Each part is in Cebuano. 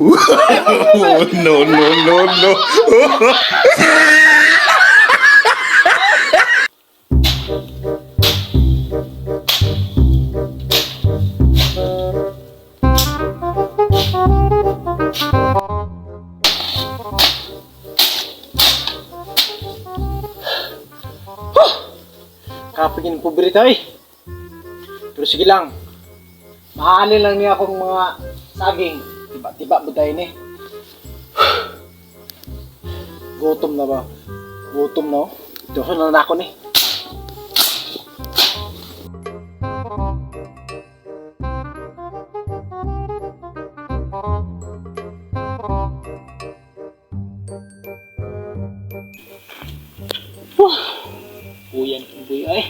No, no, no, no. Kapigin pobre tayo eh. Pero sige lang. Maaalin lang niya akong mga saging. Tiba-tiba ba tayo ni? Gutom na ba? Gutom na oh. Diyos na na ako ni. Uyan, uy ay.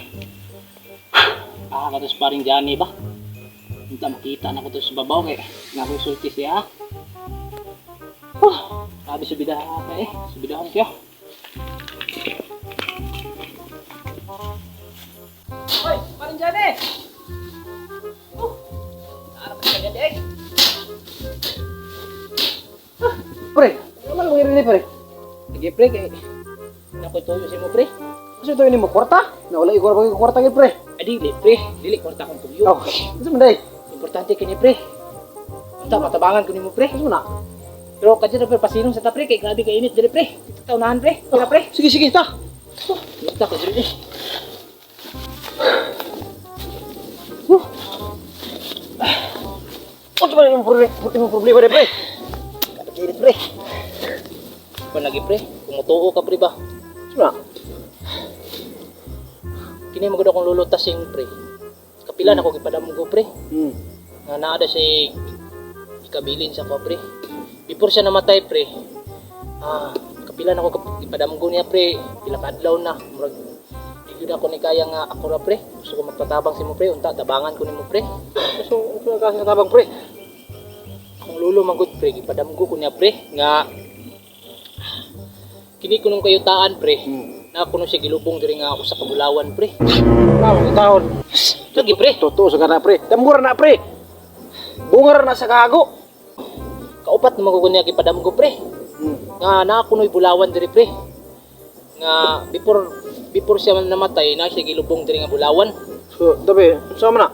Ah, katos paring Johnny ba? Unta makita na ko to sa babaw kay nakonsulti siya. Huh, sabi subidahan ka eh. Subidahan siya. Hoy, paring Johnny! Oh, naarap ka dyan eh. Pre, ano man mangyari ni pre? Sige pre, kay nakoy tuyo sa mo pre. Kasi ito ini mo kwarta? Nawala ikaw ba kwarta gid pre? Ay, dili pre, dili kwarta akong tuyo. Oh, ano man day? Importante kini pre. Unta matabangan ko nimo pre. Ano man na? Pero kadyo na pre pasilong sa ta pre kay grabe kay init diri pre. Dito ta unahan pre. Tira pre. Sige sige ta. Unta ko diri. Ano man imong problema, imong problema de pre? Kapigin pre. Pa lagi pre, kung mutuo ka pre ba. Ano na? Kini mo gud akong lulutasing pre. Kapila na ko gipadamgo pre. Nga naa da siya ikabilin sa ko pre. Before siya namatay pre. Ah, kapila na ko gipadamgo niya pre. Pila ka adlaw na murag di gyud ako ni kaya nga ako ra pre. Gusto ko magpatabang si mo pre, unta tabangan ko nimo pre. So, ano ka sa tabang pre? Akong lolo manggod pre, gipadamgo ko niya pre nga kini kunong kayutaan pre. Na kuno siya gilubong diri nga usa ka bulawan pre. Taon, taon. Lagi pre, Totoo sa kana pre. Damgura na pre. Bungar na sa kago. kaupat naman ko niya gipadamgo pre. Nga na kuno'y bulawan diri pre. Nga before before siya namatay na siya gilubong diri nga bulawan. So, tabi, sama na.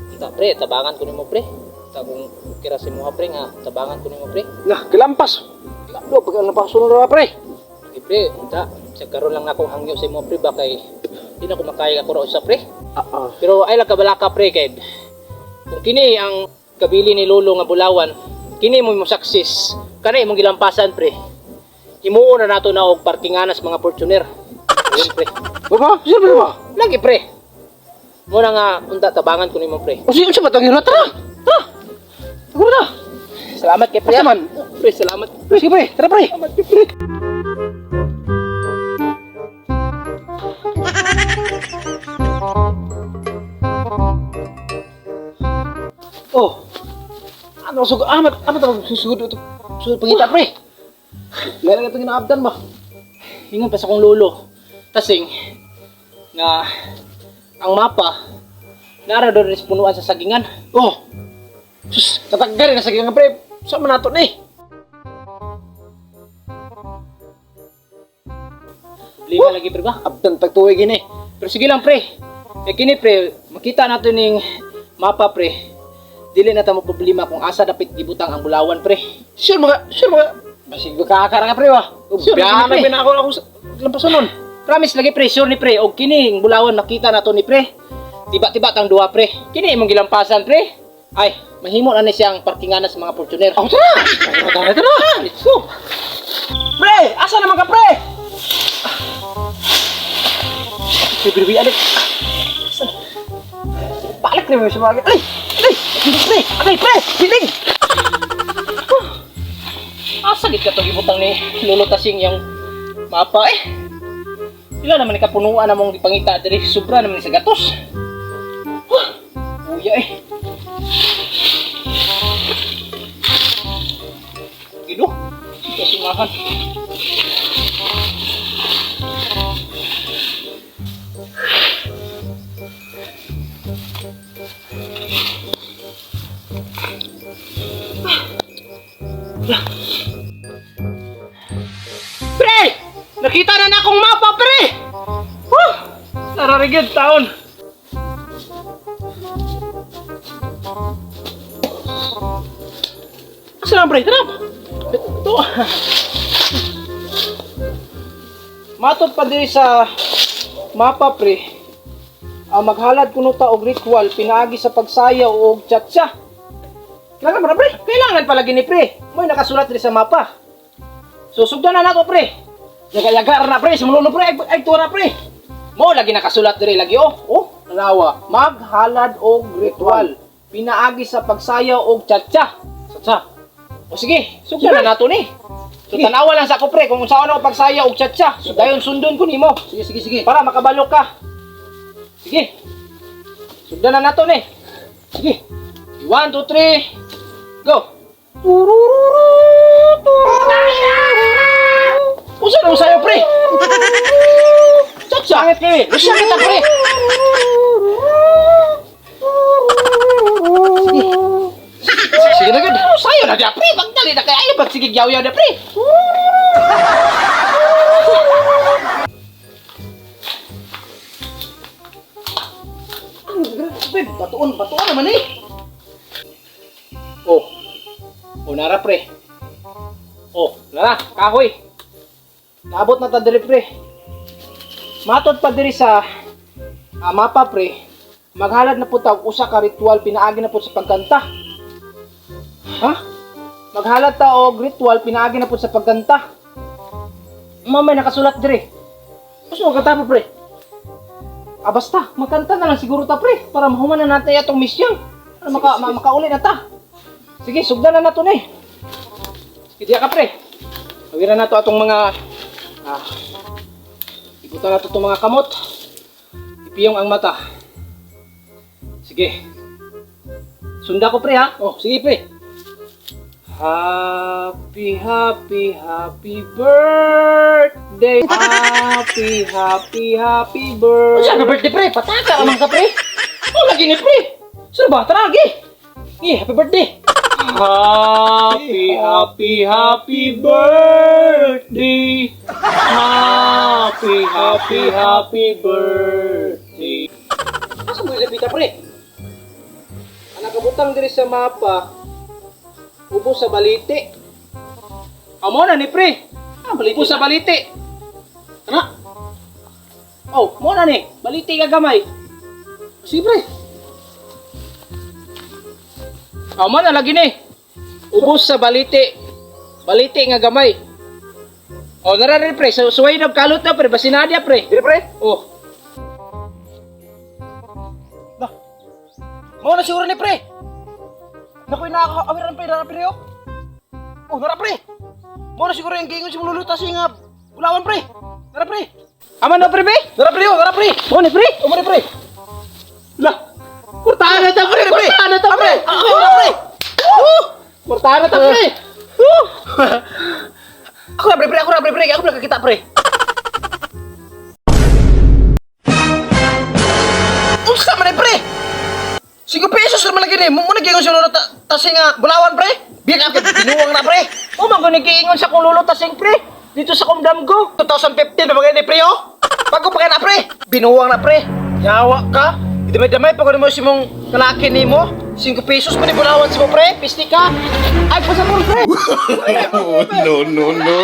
Unta pre, tabangan ko nimo pre. Ta kung kira si muha pre nga tabangan ko nimo pre. Nah, gilampas. Do pag lampas sunod na pre. Lagi pre, unta sa karon lang akong hangyo sa imo pre ba kay di na ko makaya ako ra usa pre. Ah, ah. Pero ay lang kabalaka pre kay kung kini ang kabili ni Lolo nga bulawan, kini mo mo success. Kana imong gilampasan pre. Himuon na nato na og parkinganas mga Fortuner. Ayun pre. Baba, sino ba ba? Lagi pre. Muna nga unta tabangan ko nimo pre. O sige, unsa ba tang yun? Tara. Tara. Tara na. Salamat kay pre. Basta man. Pre, salamat. Pre, sige pre. Tara pre. Salamat kay pre. Oh. Ano sug amat amat ang susugod ito. Sugod pangita pre. Lala ka itong ginaabdan ba? Ingon pa sa kong lolo. Tasing nga ang mapa nara doon rin sa punuan sa sagingan. Oh. Sus, kataggar na sa nga pre. Sa man nato ni? Lima lagi pre ba? Abdan tagtuwig gini. Pero sige lang pre. Kaya kini pre, makita nato ning mapa pre. Dili na ta mo problema kung asa dapit gibutang ang bulawan pre. Sure mga basig kakakara ka pre ba? Sure, Biyahan pre. na pinako ako sa lampasan nun. Promise lagi pre, sure ni pre. Og kini ang bulawan makita nato ni pre. Tiba-tiba tang duha pre. Kini imong gilampasan pre. Ay, mahimo na ni siyang parkinganan sa mga Fortuner. Ako tara! Tara, tara, tara! Let's go. Pre! Asa naman ka, pre? Pre, pre, pre, alik. Balik na mo sa mga... Alay! Alay! Pre! Alay, pre! Piling! Asa gid ka to gibutang ni Lolo Tasing yung mapa eh. Pila naman ni kapunuan among gipangita diri, sobra naman ni sa gatos. Huh, uya eh. Gido, kasumahan. Pre! Nakita na na akong mapa, pre! Woo! Nararigid taon. Asa na, pre? Tara! Ito. Matod pa diri sa mapa, pre. Ang maghalad kuno ta og ritual pinaagi sa pagsayaw og tsa-tsa. Kailangan ba na, pre? Kailangan pala gini, pre. May nakasulat diri sa mapa. So sugdan na nato, pre. Yaga-yaga na, pre. Sumululo, pre. Ay, ay tuwa na, pre. Mo lagi nakasulat diri lagi oh. Oh, tanawa. Maghalad og ritual pinaagi sa pagsayaw og tsa-tsa. Tsa-tsa. O sige, sugdan na nato ni. So tanawa lang sa ako, pre, kung unsaon ako pagsayaw og tsa-tsa. So dayon sundon ko nimo. Sige, sige, sige. Para makabalo ka. Sige. Sugdan na nato ni. Sige. 1, 2, 3. Go. Turururu, turururu. Usa na usayo, pre. Tsatsa. Pangit kayo eh. Usa kita, pre. Sige. Sige na gud. Sayo na dia, pre. Pagdali na kay ayo pag sige yaw-yaw na, pre. Pre, batuon, batuon naman eh. Oh. Oh, nara pre. Oh, nara, kahoy. Naabot na ta diri, pre. Matod pa diri sa mapa, pre. Maghalad na po ta og usa ka ritual pinaagi na po sa pagkanta. Ha? Maghalad ta og ritual pinaagi na po sa pagkanta. Mamay nakasulat diri. Gusto mo kanta pa, pre? Ah, basta, magkanta na lang siguro ta, pre, para mahuman na natin atong misyon. Para makauli na ta. Sige, sugdan na nato ni. Sige, diya ka, pre. Tawiran na to atong mga ibutan na to itong mga kamot. Ipiyong ang mata. Sige. Sunda ko, pre, ha? Oh, sige, pre. Happy, happy, happy birthday. Happy, happy, happy birthday. Ano birthday, pre? Pataka ka man ka, pre. Oh, lagi ni, pre. Sino ba? Tara, lagi. Eh, happy birthday. Happy, happy, happy birthday. Happy, happy, happy birthday. Asa mo ilapita, pre? Ang nakabutang diri sa mapa, ubo sa balite. Amo na ni pre. Ah, balite. Ubo sa balite. Ana. Oh, mo na ni. Balite ka gamay. Sige, pre. Amo na lagi ni. Ubos sa balite. Balite nga gamay. Oh, nara rin pre. So, suway na kalot na pre. Basin na pre. Dire, pre. Oh. Ba. Mao na siguro ni, pre. Nakoy nakaawiran, pre, nara, pre, oh. Oh, nara, pre. Mao na siguro yung giingon si mong lulutas nga bulawan, pre. Nara, pre. Aman na pre, be? Nara, pre, oh, nara, pre. Mo ni pre. Oh, mo ni, pre. Lah. Kurtahan na ta pre. Pre, pre. Kurtahan na ta pre. Ah, nara, pre. Woo! Kurtahan na ta pre. Woo! Ako na, pre, pre, ako na, pre, pre. Ako na kakita, pre. Unsa man ni, pre? 5 pesos naman lagi ni. Mo na giingon si lolo tasi nga bulawan, pre. Biya ka binuwang na, pre. Oh, man gani giingon sa kong lolo tasing pre. Dito sa Kumdamgo. 2015 na bagay ni pre, oh. Bago pa kay na, pre. Binuwang na, pre. Yawa ka. Damay-damay pag mo si mong kalaki nimo. 5 pesos man ni bulawan si mo, pre. Pisti ka. Ay, pasapon pre. No, no, no, no.